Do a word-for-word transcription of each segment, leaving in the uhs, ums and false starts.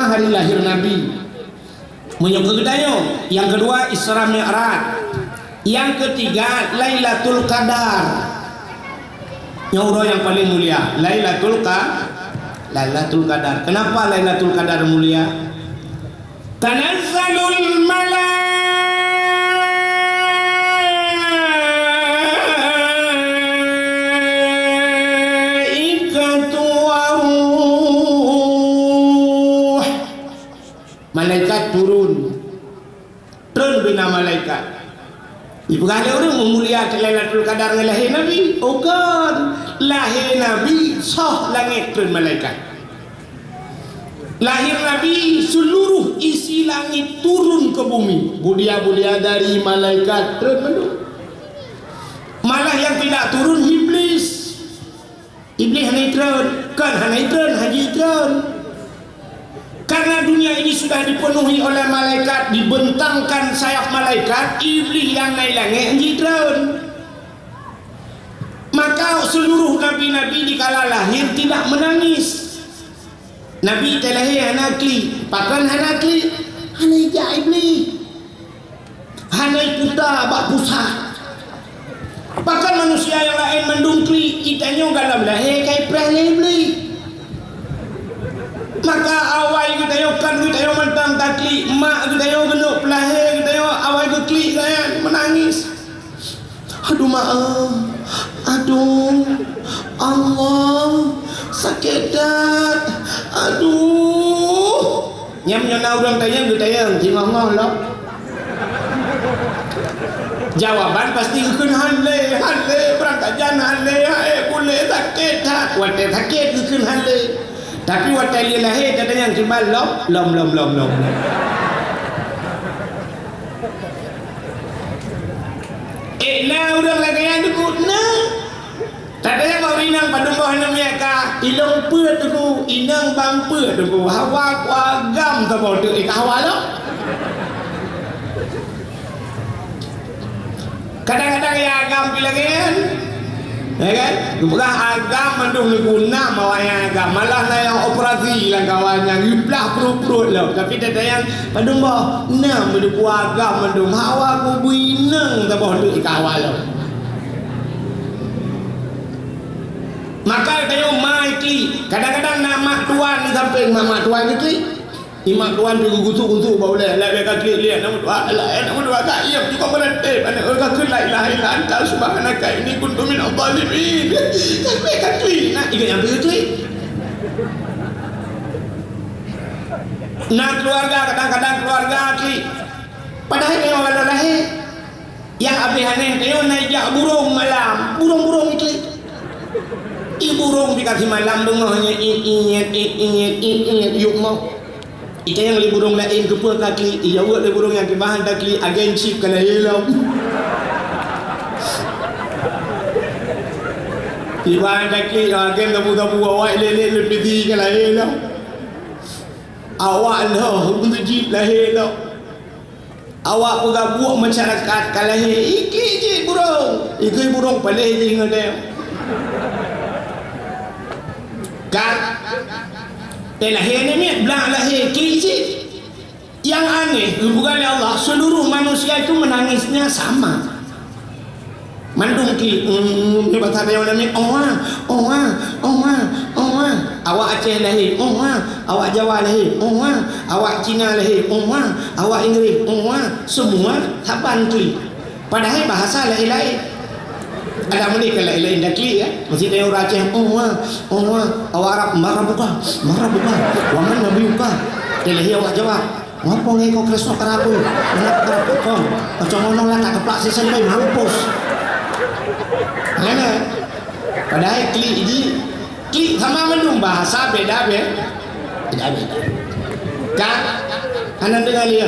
hari lahir Nabi. Meunyoe keu geutanyoe, nyang keudua Isra Mi'raj. Nyang keutiga Lailatul Qadar. Nyoe uroe nyang paleng mulia, Lailatul Qa-, Lailatul Qadar. Kenapa Lailatul Qadar mulia? Tanazzalul malaikatu waruh. Malaikat turun. Tron bina malaikat. Ipeugah lé ureuëng meumulia Lailatul Qadar ngon lahé Nabi. Oh kon, lahé Nabi soh langét tron malaikat. Lahé Nabi seuluruh isi langét turun keu bumi. Budia-budia dari malaikat tron mandum. Malah nyang tidak turun Iblis. Iblih hana jitreun, kon hana jitreun, hana jitreun. Karena dunia ini sudah dipenuhi oleh malaikat, dibentangkan sayap malaikat, Iblih nyang na i langét hana jitreun. Maka seluruh nabi-nabi dikala lahir tidak menangis. Nabi teulahé hana klik, pakon hana klik? Hana ijak Iblih. Hana iputa bak pusat. Pakon manusia nyang laén mandum klik, geutanyoe gohlom lahé ka ipreh lé Iblih. Maka awai geutanyoe kon geutanyoe mantong taklik, mak geutanyoe geuneuk peulahé geutanyoe awai geuklik nyan meunangis. Aduh mak, aduh Allah, sakét that, aduh. Nyam nyoe na ureuëng tanyong geutanyong singoh-ngoh lom. Jawaban pasti geukheun hán lé, hán lé, beurangkat jan hán lé, hai bulé sakét that. Watée sakét geukheun hán lé. Tapi watée lé lahé tatanyong kiban lom, lom, lom, lom, lom. Eh na ureuëng lagée nyan deuh na. Tatanyong bak ureuëng inong padum boh aneuk miet ka, ilong peuet teungku, inong bang peuet teungku, hawa ku agam saboh teuk ka hawa lom. Kadang-kadang ya agam pih lagée nyan. Ya kan? Geupeugah agam mandum neuguna awaknyan agam. Malah na nyang operasi lam kawan nyan geuplah pruet-pruet lom. Tapi tatanyong padum boh na meudeubu agam mandum hawa ku bui inong saboh teuk ka hawa lom. Maka tanyoe ma iklik. Kadang-kadang na mak tuan di sampéng, mak-mak tuan iklik. Imak tuan pih geugusu-gusu bak ulée, lagée ka klik liek, "Namun dua, lagée namun dua ka, iya juga meureutéb, aneuk ka kheun la ilaha illa anta subhanaka inni kuntu minadh dhalimin." Ka klik, ka klik, na ingat nyang pih klik. Na keuluwarga, kadang-kadang keuluwarga klik. Padahai nyoe ka lahé. Nyang abéh aneh, nyoe na jak burông malam, burông-burông iklik. I burông pih ka simalam beungoh nyan, iet, iet, iet, iet, iet, yuk moh. Itanyong lé burông laén keupeue ka klik, ijaweueb lé burông nyang kiban ka klik, agen chip ka lahé lom. Kiban ka klik, agen sabu-sabu awai lé-lé lé piti ka lahé lom. Awak lheueh beujeuet lahé lom. Awak peugah buet masyarakat ka lahé, iklik jih burông. Iklik burông paléh jih ngon dem. Kan? Teuh lahé ni miet, blang lahé, iklik jih. Yang aneh, geupeugah lé Allah, seluruh manusia itu menangisnya sama. Mandum klik, mm, nyoe basa Riau namiet, owa, owa, owa, owa. Awak Aceh lahé, owa. Awak Jawa lahé, owa. Awak Cina lahé, owa. Awak Inggris, owa. Semua saban klik. Padahai bahasa laén-laén. Ada meunan kan laén-laén dah klik, ya. Mesti ada orang Aceh, owa, owa. Awak Arab, marabuka, marabuka. Waman nabiyuka. Dia lahé awak Jawa. Ngapo ngon iko Kristo karabu? Kenapa karabu kong? Kacang ngono lah tak keplak sisen bae mampus. Mana? Padahai klik ji, klik sama mandum bahasa beda be. Beda beda. Kan? Anak dengar dia.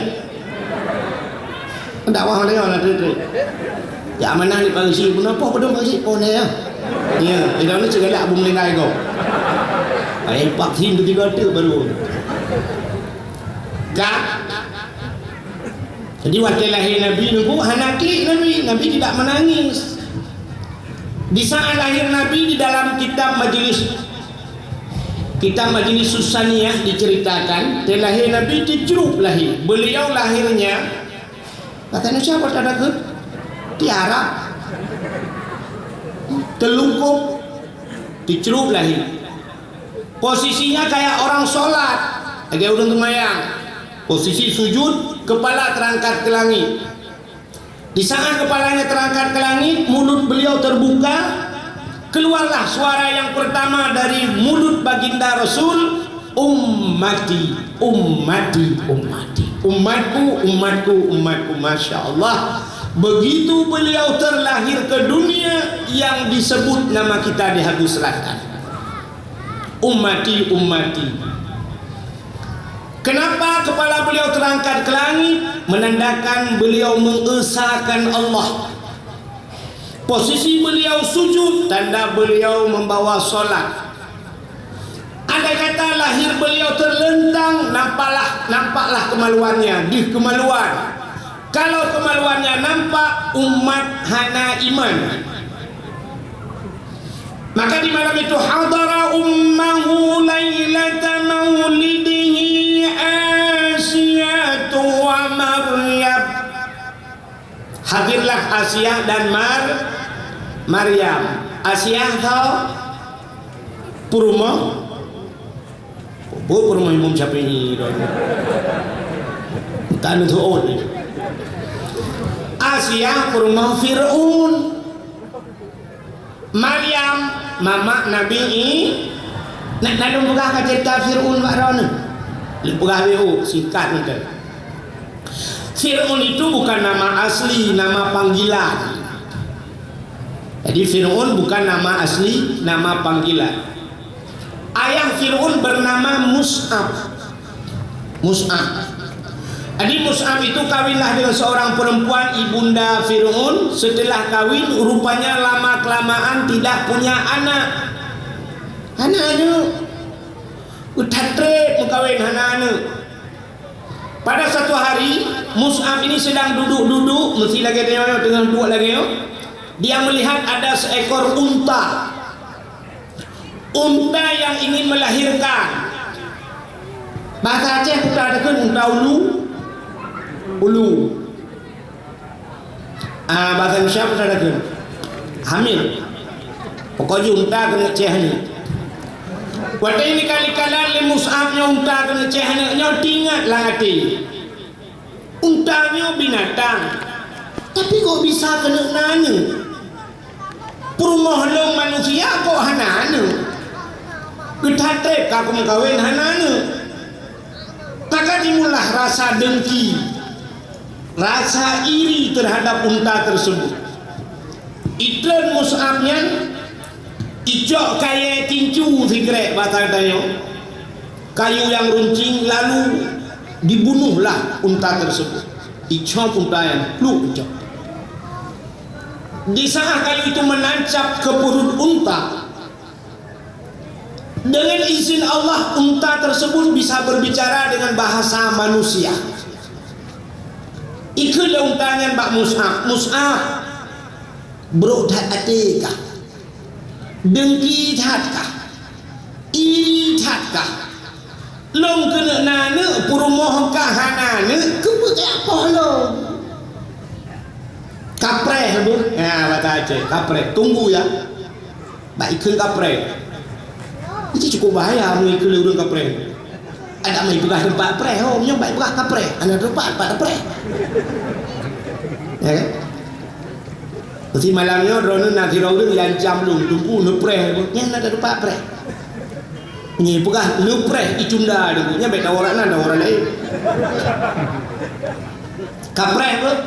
Dakwah mana lah tu tu. Ya mana ni pagi si pun apa pun pagi si pun ya. Ya, kita ni segala abu meninggal kau. Ai pak sin ketiga tu baru. Ka? Jadi watée lahé Nabi nunggu hana klik Nabi, Nabi tidak menangis. Di saat lahir Nabi di dalam kitab majelis Kitab Majlis Susaniyah diceritakan, teulahé Nabi teucrup lahé. Beliau lahirnya, kata Indonesia apa tanda ke? Tiara. Telungkup, teucrup lahé. Posisinya kayak orang sholat, lagèe ureueng seumayang. Posisi sujud, kepala terangkat ke langit. Di saat kepalanya terangkat ke langit, mulut beliau terbuka, keluarlah suara yang pertama dari mulut baginda Rasul, "Ummati, ummati, ummati. Umatku, umatku, umatku." Masya Allah. Begitu beliau terlahir ke dunia, yang disebut nama kita di Hagu Selatan. "Ummati, ummati." Kenapa kepala beliau terangkat ke langit? Menandakan beliau mengesahkan Allah. Posisi beliau sujud, tanda beliau membawa solat. Andai kata lahir beliau terlentang, nampaklah, nampaklah kemaluannya, deuh kemaluan. Kalau kemaluannya nampak, umat hana iman. Maka di malam itu, hadara ummahu lailata maulidihi Asiyatu wa Maryam. Hadirlah Asiah dan Mar-, Maryam. Asiah tho peurumoh, bu peurumoh Imam Syafi'i. Kan tu. Asiah peurumoh Fir'aun. Maryam, mamak Nabi I-, nak, nak lôn peugah ka cerita Fir'aun bak droeneuh? Lôn peugah lé, oh, singkat mantong. Fir'aun itu bukan nama asli, nama panggilan. Jadi, Fir'aun bukan nama asli, nama panggilan. Ayah Fir'aun bernama Mus'ab. Mus'ab. Jadi, Mus'ab itu kawinlah dengan seorang perempuan, ibunda Fir'aun. Setelah kawin, rupanya lama-kelamaan tidak punya anak. Hana aneuk. Utat treb meukawen, hana aneuk. Pada satu hari, Mus'ab ini sedang duduk-duduk, meusti lagèe tanyoe teungoh duek lagèe nyoe. Dia melihat ada seekor unta. Unta yang ingin melahirkan. Bahasa Aceh unta takheun unta ulu. Ulu. Ah, bahasa Indonesia apa tadi? Hamil. Pokok jih unta keuneuk céh aneuk. Watèe ini kali kalan lé Mus'ab nyoe unta keuneuk céh aneuk nyoe, teuingat lam até. Unta nyoe binatang, tapi kok bisa keuneuk na aneuk? Peurumoh lôn manusia kok hana aneuk? Geuthat treb ka kumeukawen hana aneuk. Maka timbullah rasa dengki. Rasa iri terhadap unta tersebut. Itreun Mus'ab nyan, icok kayèe tincu sikrek basa tanyoe, kayu yang runcing, lalu dibunuhlah unta tersebut. Icok unta nyan, pluk icok. Di saat kayu itu menancap ke perut unta, dengan izin Allah, unta tersebut bisa berbicara dengan bahasa manusia. Ikheun lé unta nyan bak Mus'ab, "Mus'ab, brok that até kah? Dengki that kah? Iri that kah? Lôn keuneuk na aneuk, peurumoh kah hana aneuk, keupeue keu apoh lôn?" Kapreh bu. Ya, basa Aceh, kapreh. Tunggu ya. Bak ikheun kapreh. Itu cukup bahaya, meunyoe ikheun lé ureueng kapreh. Ada mai peugah teumpat preh, oh, meunyoe bak peugah kapreh. Hana teumpat, teumpat kapreh. Ya kan? Mesti malam nyoe droeneuh na sidroe ureueng iancam lôn, teungku neupreh, nyan na teumpat preh. Nyoe peugah neupreh itunda deungon nyan bèk taworan na, taworan laén. Kapreh beuh.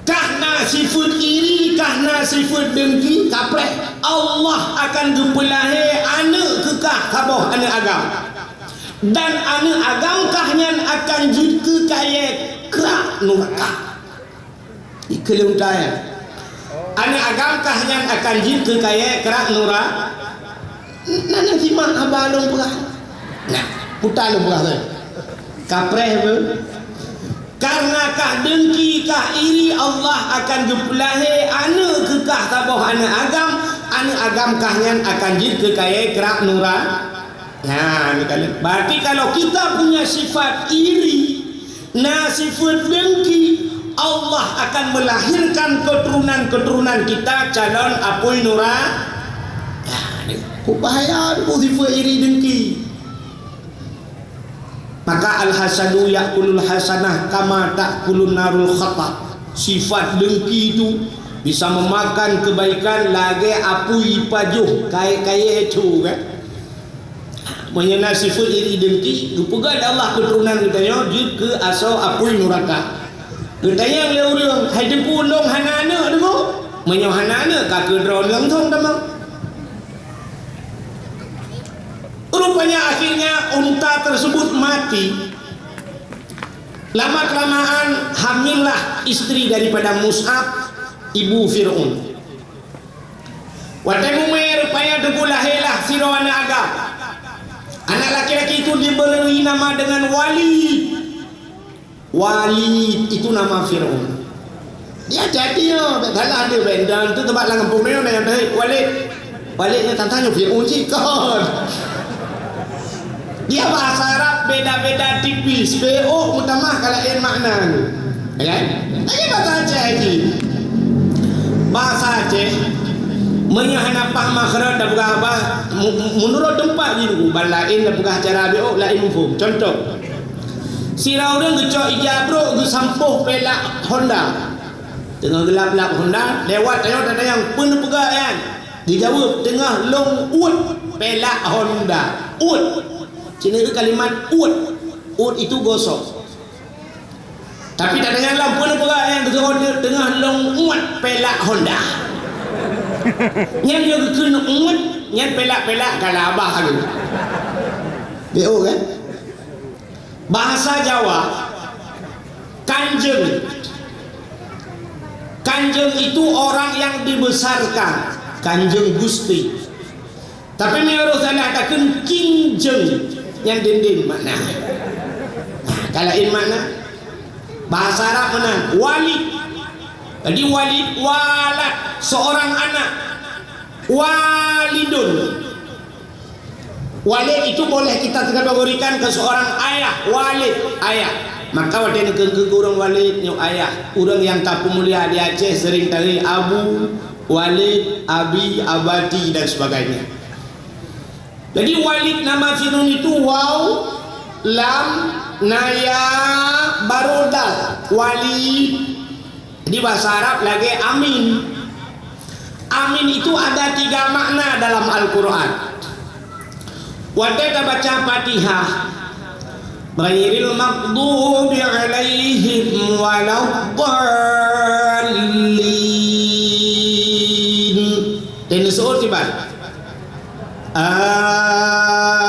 Kah na sifeuet iri, kah na sifeuet dengki, kapreh. Allah akan geupeulahé aneuk keu kah saboh aneuk agam. Dan aneuk agam kah nyan akan jeuet keu kayèe krak nuraka. Ikheun lé unta nyan. Aneuk agam kah nyan akan jeuet keu kayèe krak nura-, na, na simak haba lôn peugah. Nah, puta lôn peugah tu. Kapreh beuh. Karena kah dengki, kah iri, Allah akan geupeulahé aneuk keu kah saboh aneuk agam, Agam kah nyan akan jeuet keu kayée krak nura-, nah, ni kan. Berarti kalau kita punya sifat iri, na sifat dengki, Allah akan melahirkan keturunan-keturunan kita calon apui nura-, nah, ni. Kok bahaya tu sifat iri dengki. Maka al-hasadu ya'kulul hasanah kama ta'kulun narul khatab. Sifat dengki itu bisa memakan kebaikan lagée apui pajoh kayée-kayée tu kan. Meunyoe na sifat iri dengki, geupeugah lé Allah keuturonan geutanyoe jeuet keu asoe apui nuraka. Geutanyong lé ureuëng, "Hai Teungku, lôn hana aneuëk, Teungku?" Meunyoe hana aneuëk, ka keu droe lôn thon tamong. Rupanya akhirnya unta tersebut mati. Lama-kelamaan hamillah istri daripada Mus'ab, ibu Fir'aun. Watée mumé rupanya teungku lahirlah sidroe aneuk agam. Anak laki-laki itu diberi nama dengan Walid. Walid itu nama Fir'aun. Dia jadi ya, tak salah dia, dan tu tempat dalam kampung dia, yang tadi Walid. Walid ni tantang Fir'aun sih, kon. Dia bahasa Arab beda-beda tipis. P O utamah kalau lain makna ni. Ya kan? Tapi bahasa Aceh lagi. Bahasa Aceh, meunyoe hana pah makhraj dan peugah bah, mu-, mu-, menurut tempat gitu, ban lain dan peugah cara B O lain muphom. Contoh, sira ureuëng geucok ija brok geusampôh pelak Honda. Teungoh geulap-lap Honda, lewat tanyoe tanyong peue neupeugah nyan. Dijaweueb, "Teungoh lôn uet pelak Honda." Uet. Cina keu kalimat uet. Uet itu gosok. Tapi tak tanyong lom peue neupeugah nyan, "Teungoh, teungoh lôn uet pelak Honda." Nyan nyoe geukheun uet, nyan pelak-pelak ka labah laju. B O kan? Bahasa Jawa, kanjeng. Kanjeng itu orang yang dibesarkan, kanjeng gusti. Tapi meunyoe salah takheun kinjeng, nyan dindin makna. Nah, ka lain makna. Bahasa Arab meunan, walid. Jadi walid, walad, seorang anak. Walidun. Walid itu boleh kita kategorikan ke seorang ayah, walid, ayah. Maka watée neukheun keu ureuëng walid nyoe ayah, ureuëng nyang tapeumulia di Aceh sering tadi abu, walid, abi, abati dan sebagainya. Jadi walid nama Fir'aun itu waw, lam, naya, baru dal. Walid. Di bahasa Arab lagée amin. Amin itu ada tiga makna dalam Al-Quran. Watée tabaca Fatihah, ghairil maghdubi alaihim waladdallin. Dan disebut tiba.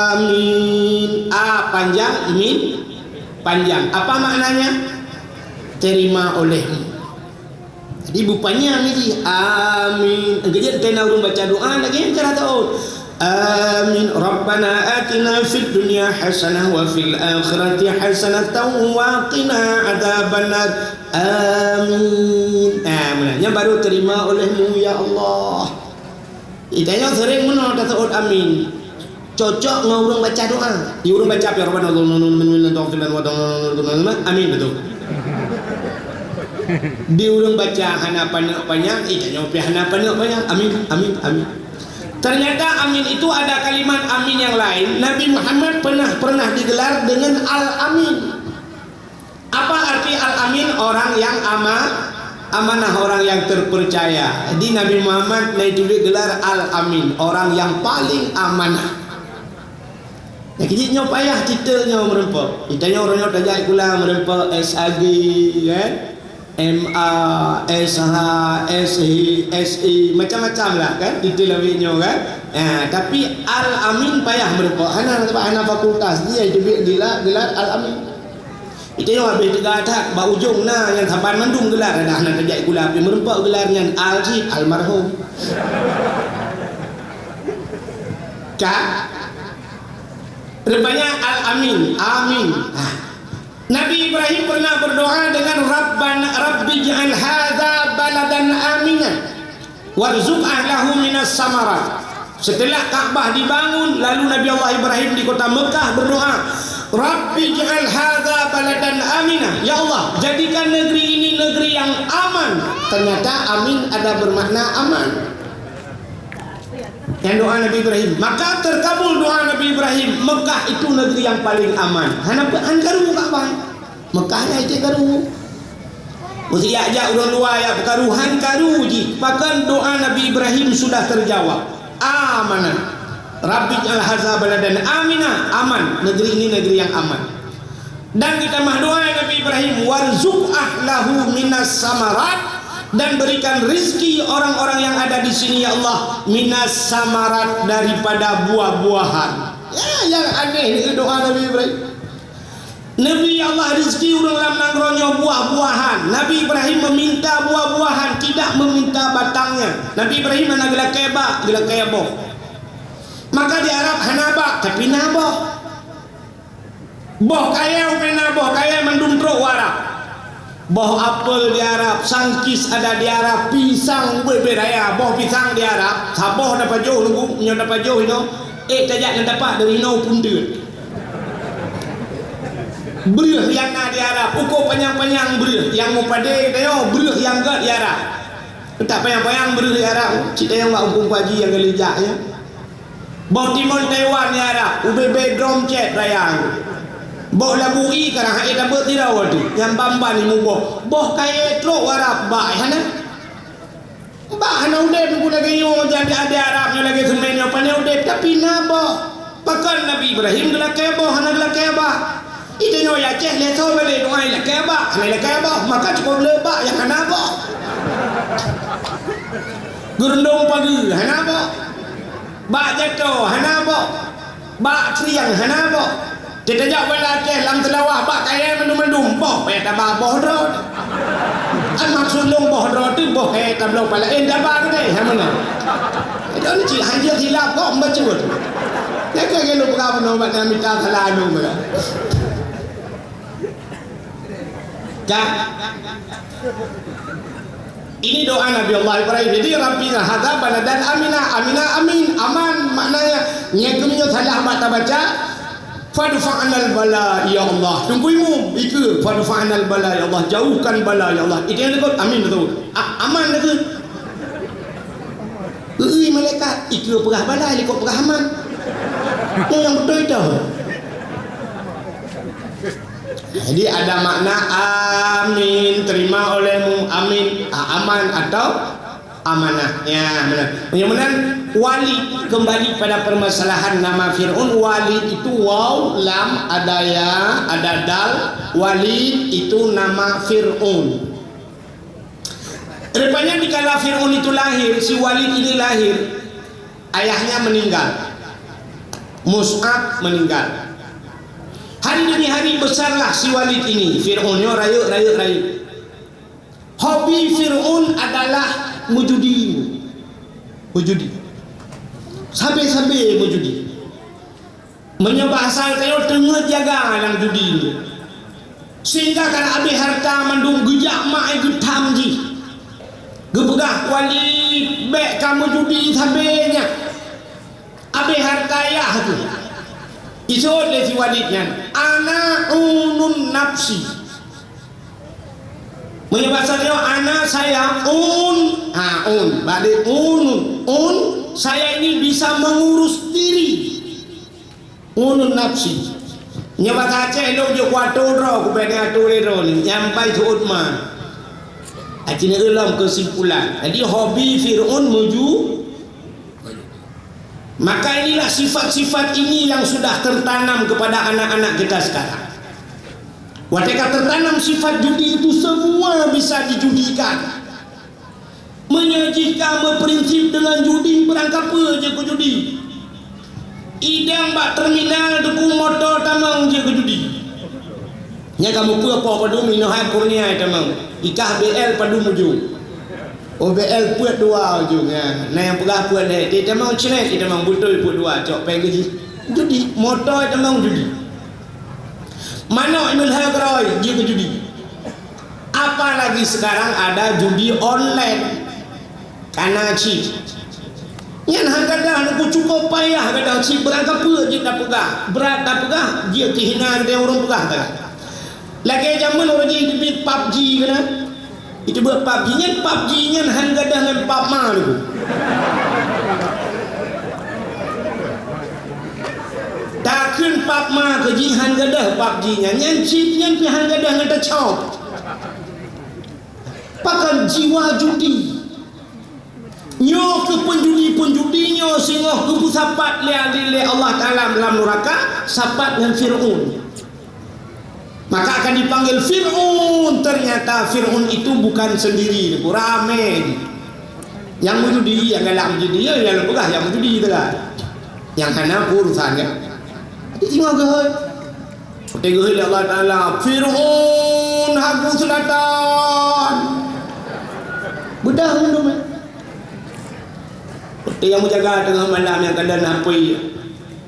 Amin. A panjang, min panjang. Apa maknanya? Terima olehmu. Jadi bupanyang ni jih, amin. Engkejut tena ureuëng baca doa lagi yang cara tahu. Amin. Rabbana atina fid dunya hasanah wa fil akhirati hasanatan wa qina adzabannar. Amin. Ah, meunan. Yang baru terima olehmu ya Allah. Itanya sering meunoe tasawuf amin. Cocok ngon ureuëng baca doa. Di ureuëng baca pih Rabbana amin betul. Di ureuëng baca hana paneuk panyang, itanya pih hana paneuk panyang. Amin, amin, amin. Ternyata amin itu ada kalimat amin yang lain. Nabi Muhammad pernah pernah digelar dengan Al-Amin. Apa arti Al-Amin? Orang yang ama-, amanah, orang yang terpercaya. Jadi Nabi Muhammad na iteubiet gelar Al-Amin, orang yang paling amanah. Nah, keujieb nyoe payah titel nyoe meureumpok. Kita nyoe uroe nyoe tajak sikula meureumpok S A G, kan? M A, S H, S H, S E, macam-macam lah, kan? Titel awak nyoe, kan? Nah, tapi Al-Amin payah meureumpok. Hana, sebab hana fakultas. Dia iteubiet gelar, gelar Al-Amin. Itu yang habéh teuga that, bak ujong na nyang saban mandum gelar, dah na tajak sikula pih meureumpok gelar nyan Al cit, almarhum. Ka? Rupanya Al-Amin, amin. Nah. Nabi Ibrahim pernah berdoa dengan Rabbana, "Rabbij'al hadza baladan aminan." "Warzuq ahlahu minas samarat." Setelah Ka'bah dibangun, lalu Nabi Allah Ibrahim di kota Mekah berdoa, "Rabbi ij'al hadza baladan amina." Ya Allah, jadikan negeri ini negeri yang aman. Ternyata amin ada bermakna aman. Yang doa Nabi Ibrahim. Maka terkabul doa Nabi Ibrahim. Mekah itu negeri yang paling aman. Hana pe-, han karu Ka'bah. Mekah nyan cit karu. Meusiyak jak ureuëng luwa jak peukaru, han karu jih. Bahkan doa Nabi Ibrahim sudah terjawab. Amanah. Rabbi ij'al hadza baladan amina. Aman. Negeri ini negeri yang aman. Dan ditamah doa Nabi Ibrahim, "Warzuq ahlahu minas samarat," dan berikan rizki orang-orang yang ada di sini, ya Allah, minas samarat, daripada buah-buahan. Ya, yang aneh ni doa Nabi Ibrahim. Nabi, "Ya Allah, rizki ureuëng lam nanggroe nyoe buah-buahan." Nabi Ibrahim meminta buah-buahan, tidak meminta batangnya. Nabi Ibrahim hana geulakée bak, geulakée boh. Maka di Arab hana bak, tapi na boh. Boh kayée, ubena boh kayée mandum trok u Arab. Boh apel di Arab, sangkis ada di Arab, pisang ubé-bé raya, boh pisang di Arab, saboh dapajoh lugu, nyoe dapajoh inoe, ék tajak ngon tapak dari inoe u Punteut. Breueh nyang na di Arab, uko panyang-panyang breueh, nyang mupadé tanyoe breueh nyang gét di Arab. Teutak panyang-panyang breueh di Arab, cit tanyong bak umpung pagi nyang geulijak nyan. Boh timon Taiwan di Arab, ubé-bé drom cét raya. Boh labu i karang hai tabeuet sidroe teuh, nyang ban-ban imuboh. Boh kayée trok u Arab bak hana. Bak hana udeb, nunggu lagée nyoe, jadi ada Arab nyoe lagée seumén nyoe, pane udeb, tapi na boh. Pakon Nabi Ibrahim geulakée boh, hana geulakée bak. Ita nyoe Aceh, lé tho balé doa ilakée bak, hana ilakée boh, maka cukup le bak nyang hana boh. Geurundong pageue, hana boh. Bak jato hana boh, bak krieng hana boh. Teutajak bala Aceh lam Seulawah bak kayée mandum-mandum boh, payah taba boh droe. Kan maksud lôn boh droe teuh boh kayée tabloe pala, eh, taba keudeh, ha meunan. Itu ni cit hanjeuet hilaf kok membacut. Nyang ka geuleuh peugah bunoe bak nyang mita salah lôn. Ka? Ini doa Nabi Allah Ibrahim. Jadi, "Rabbi hadza baladan amina." Amina, amin, aman. Maknanya, nyang keumeunyoe salah bak tabaca, "Fadfa'nal bala, ya Allah." Teungku Imum, ikeue, "Fadfa'nal bala, ya Allah." Jauhkan bala, ya Allah. Itu yang disebut, amin betul. A-, aman betul. Ui, malaikat, ikeue peugah bala, likot peugah aman. Itu yang betul itu. Jadi ada makna amin, terima olehmu, amin, a-, aman atau amanah. Ya, benar. Yang benar, Walid, kembali pada permasalahan nama Fir'aun, Walid itu waw, lam, ada ya, ada dal, Walid itu nama Fir'aun. Rupanya dikala Fir'aun itu lahir, si Walid ini lahir, ayahnya meninggal. Mus'ab meninggal. Hari demi hari besarlah si Walid ini. Fir'aun nyoe rayeuk, rayeuk, rayeuk. Hobi Fir'aun adalah meujudi. Meujudi. Sabe-sabe meujudi. Meunyoe bahasa tanyoe teungeut jaga lam judi nyoe. Sehingga kana abéh harta mandum geujak mak geutham jih. Geupeugah, "Walid, bék kamoe judi sabe nyan." Abéh harta yah teuh. Iseuôt lé si Walid nyan, "Ana unun nafsi." Meunyoe basa nyoe, "Ana saya un." Ha, un. Bak di unun. Un, saya ini bisa mengurus diri. Unun nafsi. Nyoe basa Aceh lôn jok kuatu droe, kubék atô lé droe ni, nyampai seuôt ma. Aci neulom keusimpulan. Jadi, hobi Fir'aun meujudi. Maka inilah sifat-sifat ini yang sudah tertanam kepada anak-anak kita sekarang. Watée ka tertanam sifat judi itu, semua bisa dijudikan. Meunyoe jih ka meuprinsip deungon judi, beurangkapeue jeuet keu judi. Idang bak terminal teungku, moto tamong jeuet keu judi. Nyan ka mupeue poh padum inoe hai Kurnia tamong. Ikah B L padum ujong. Oh, B L peuet dua ujong, ya. Na nyang peugah peuet lhée. Di tamong cret, di tamong beutôi peuet dua, cok péng keu jih. Judi, moto tamong judi. Manok imeulhée keurôi, jeuet keu judi. Apalagi sekarang ada judi online. Kana cit. Nyan han gadôh, Teungku, cukôp payah gadôh cit, brat kapeue jeuet tapeugah. Brat tapeugah, jeuet keuhina geutanyoe ureuëng peugah that. Lagée jameun uroe jih teubiet PUBG keunan. Itu buet PUBG nyan, PUBG nyan han gadôh ngon pap ma, Teungku. Takheun pap ma keu jih han gadôh PUBG nyan. Nyan cit nyan pih han gadôh ngon tacok. Pakon jiwa judi. Nyoe keuh peunjudi-peunjudi nyoe singoh geupeusapat lé, lé Allah Taala lam nuraka, sapat ngon Fir'aun. Maka akan dipanggil Fir'aun. Ternyata Fir'aun itu bukan sendiri, ramé. Nyang meujudi, nyang galak meujudi, ya, nyang peugah nyang meujudi teuka. Nyang hana urusan, ya. Tapi singoh geuhôi. Watée geuhôi lé Allah Taala, Fir'aun, Hagu Seulatan. Beudôh mandum, eh. Watée nyang meujaga teungoh malam nyang ka lheueh apui,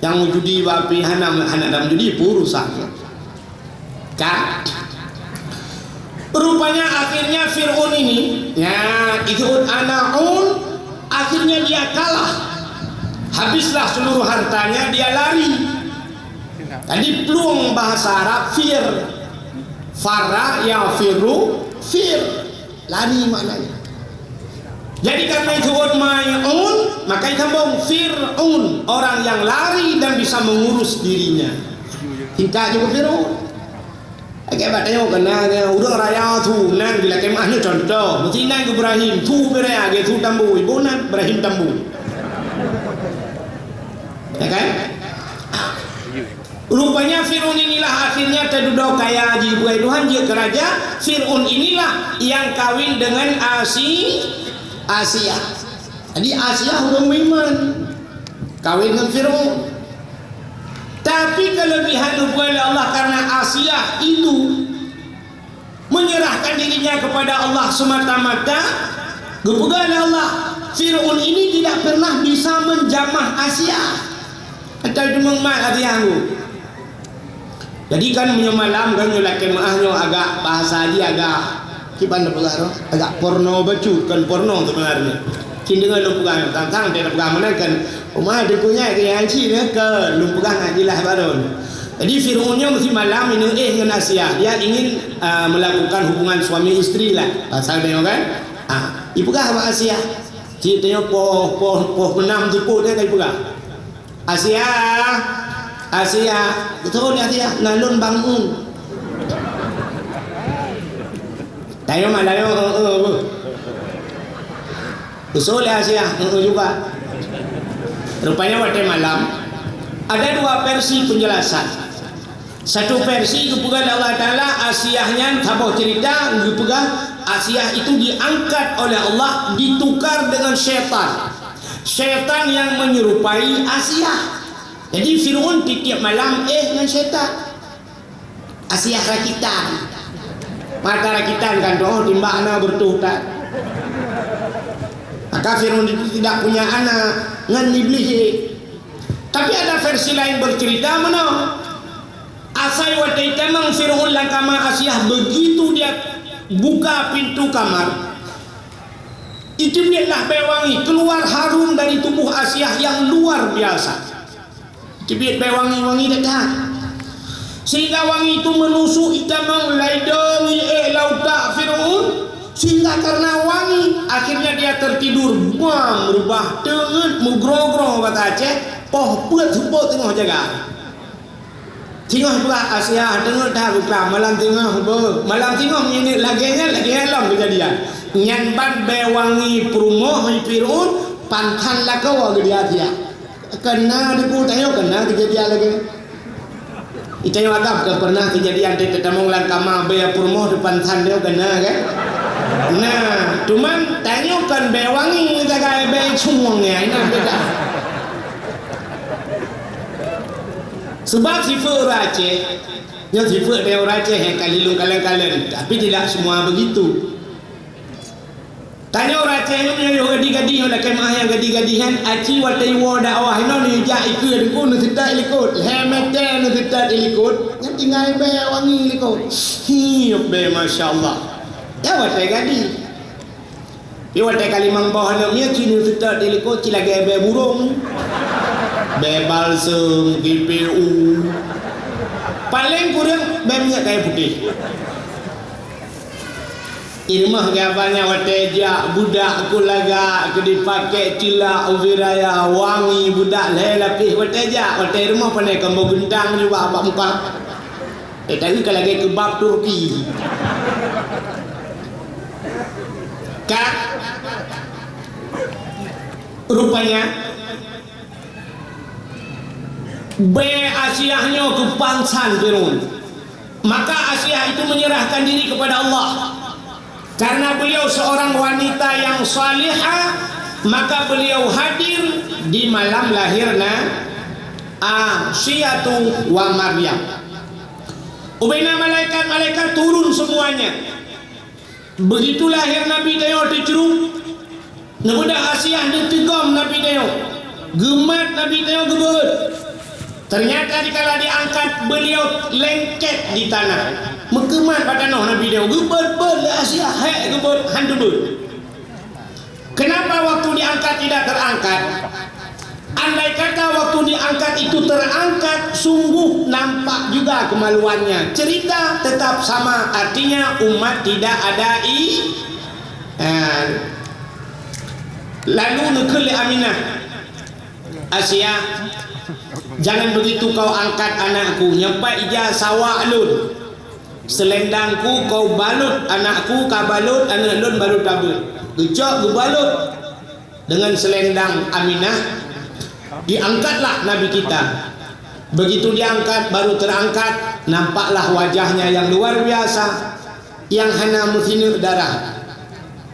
nyang meujudi bak apui hana, hana dam judi, peue urusan. Kan? Rupanya akhirnya Fir'aun ini, ya, disebut anak Un, akhirnya dia kalah. Habislah seluruh hartanya, dia lari. Jadi plueng bahasa Arab fir. Farra yafirru fir. Lari maknanya. Jadi karena disebut mai'un, maka disambung Fir'aun, orang yang lari dan bisa mengurus dirinya. Singkat juga Fir'aun. Oke, bak tanyoe keunan, ureuëng raya su nan bila kemah nyoe contoh. Meusinan Ibrahim, su beu raya, geu su Tambu, ibu nan Ibrahim Tambu. Ya kan? Rupanya Fir'aun inilah akhirnya teududoe kaya, jipeugah Tuhan jeuet keu raja. Fir'aun inilah yang kawin dengan Asi-, Asiah. Jadi Asiah ureuëng meuiman, kawin ngon Fir'aun. Tapi kelebihan geupeugah lé Allah karena Asiah itu menyerahkan dirinya kepada Allah semata-mata, geupeugah lé Allah, Fir'aun ini tidak pernah bisa menjamah Asiah. Atau itu memang Asiah tu. Jadi kan meunyoe malam kan nyoe lakée meuah nyoe agak bahasa jih agak kiban peugah roh, agak porno bacut, kan porno sebenarnya. Cin deungon lôn peugah, tang-tang dia peugah meunan kan, uma deukunya ke yang cina ke lôn peugah nak jelas baron. Jadi Fir'aun nyoe mesti malam ini eh ngon Asiah, dia ingin uh, melakukan hubungan suami istri lah. Pasal dia kan? Ah, ipeugah bak Asiah. Cik tanya poh poh poh enam tu dia kan ipeugah. Asiah, Asiah, betul ni Asiah, nalun bangun. Tayo mah layo, eh, eh, eh. Usul ya Asiah, eh, eh, juga. Rupanya waktu malam ada dua versi penjelasan. Satu versi geupeugah lé Allah Taala Asiah nyan saboh cerita geupeugah Asiah itu diangkat oleh Allah ditukar dengan syaitan. Syaitan yang menyerupai Asiah. Jadi Fir'aun tiep-tiep malam eh ngon syaitan. Asiah rakitan. Mata rakitan kan doh timbak na bertuh tak. Maka Fir'aun itu tidak punya anak ngan iblis. Tapi ada versi lain bercerita mana asai watée tamong Fir'aun lam kama Asiah begitu dia buka pintu kamar. Itu biarlah bée wangi keluar harum dari tubuh Asiah yang luar biasa. Teubiet bée wangi-wangi that-that. Sehingga wangi itu menusuk itamong laidong iék lautak Fir'aun. Sehingga karena wangi, akhirnya dia tertidur. Bam, rubah teungeut meugroe-groe bata Aceh, poh peuet seupôt teungoh jaga. Singoh pula Asiah teungeut that buklam malam singoh beu. Malam singoh minyeuk lagée nyan, lagée nyan lom keujadian. Nyan ban bée wangi peurumoh Fir'aun, pantan lakoe geudiat-diat. Keuna dipu tanyoe keuna keujadian lagée. Itanyoe agam ka pernah keujadian teutamong lam kama bée peurumoh depan than nyoe keuna kan? Nah, cuman tanyoe kan bée wangi sagai bée cumueng ya, ina beda. Sebab sifeuet ureuëng Aceh, nyoe sifeuet bée ureuëng Aceh yang kali lung kalen-kalen, tapi tidak semua begitu. Tanyoe ureuëng Aceh nyoe nyang yoh gadi-gadi nyoe lakée meuah nyang gadi-gadi nyan aci watée iwoe dakwah inoe neujak ikeue deungon neuseutat ilikot, lhée meter neuseutat ilikot, nyan tinggai bée wangi likot. Hiep bée masya Allah. Ya watée gadi. Di watèe ka limong boh aneuk miet, ci neuseutôt di likôt, ci lagèe bèe burông, bèe balsem, G P U. Paleng kureueng bèe minyeuk kayèe putéh. Di rumoh geuh abang nyan watèe jak, beudak keu lagak, keu jipakèk ceulah ubé raya, wangi beudak lhèe lapéh watèe jak, watèe rumoh pané keumbô geuntang jubah bak muka. Eh, tapi ka lagèe keubab Turki. Ka? Rupanya, bèe Asiah nyoe keu pansan Firaun. Maka Asiah itu menyerahkan diri kepada Allah. Karena beliau seorang wanita yang salihah, maka beliau hadir di malam lahirnya Asiatu wa Maryam. Ubena malaikat-malaikat turun semuanya. Begitu lahir Nabi tanyoe teucruek, neubeudôh Asiah neuteugom Nabi tanyoe. Geumat Nabi tanyoe geubeuet. Ternyata dikala diangkat, beliau lengket di tanah. Meukeumat bak tanoh Nabi tanyoe. Geubeuet-beuet lé Asiah, hék geubeuet, han teubeuet. Kenapa waktu diangkat tidak terangkat? Andai kata waktu diangkat itu terangkat, sungguh nampak juga kemaluannya. Cerita tetap sama, artinya umat tidak ada i-, eh, lalu neukheun lé Aminah, "Asiah, jangan begitu kau angkat anakku, nyampai ija sawak lôn. Selendangku kau balut anakku, ka balut aneuk lôn baru tabeuet." Geucok geubalut. Dengan selendang Aminah, diangkatlah Nabi kita. Begitu diangkat, baru terangkat, nampaklah wajahnya yang luar biasa, yang hana meusineuk darah.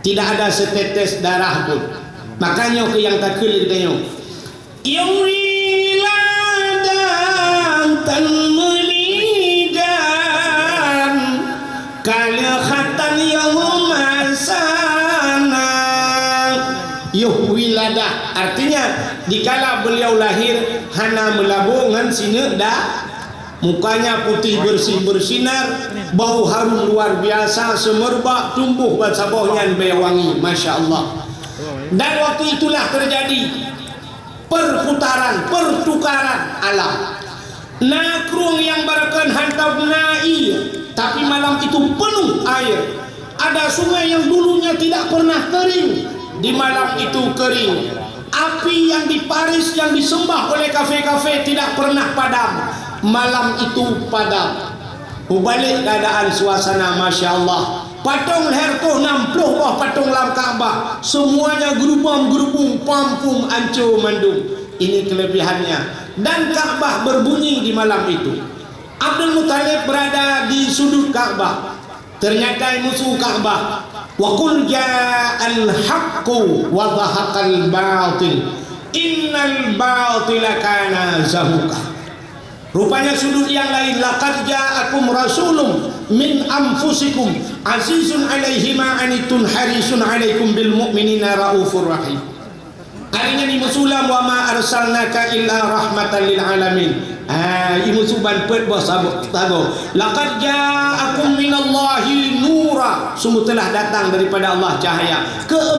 Tidak ada setetes darah pun. Makanya ke yang takheun geutanyoe. Yum wiladah tan meulidan. Kaleuh khatan yoh masana. Yoh wiladah, artinya dikala beliau lahir hana meulabô ngon sineuk da-, mukanya putih bersih bersinar, bau harum luar biasa, seumeubak tumbuh ban saboh nyan bèe wangi, masya Allah. Dan waktu itulah terjadi perputaran, pertukaran alam. Na krueng nyang barakon hantom na ié, tapi malam itu penuh air. Ada sungai yang dulunya tidak pernah kering, di malam itu kering. Api yang diparis, yang disembah oleh kafé-kafé tidak pernah padam, malam itu padam. Mubalek keuadaan suasana, masya Allah. Patong lhèe reutôh nam ploh boh patong lam Ka'bah, semuanya geurubom-geurubong, pampung, ancô mandum. Ini kelebihannya. Dan Ka'bah berbunyi di malam itu. Abdul Muthalib berada di sudut Ka'bah. Ternyata musuh Ka'bah. Wa qul ja'al haqqu wa zahaqal batil. Innal batila kana zahuqa. Rupanya sudut yang lain, "Laqad ja'akum rasulun min anfusikum azizun alaihi ma anittum harisun alaikum bil mu'minina raufur rahim." Artinya di musulam, "Wa ma arsalnaka illa rahmatan lil alamin." Ah, di musuh ban peuet boh saboh, saboh. "Laqad ja'akum minallahi nura." Sungguh telah datang daripada Allah cahaya. Ke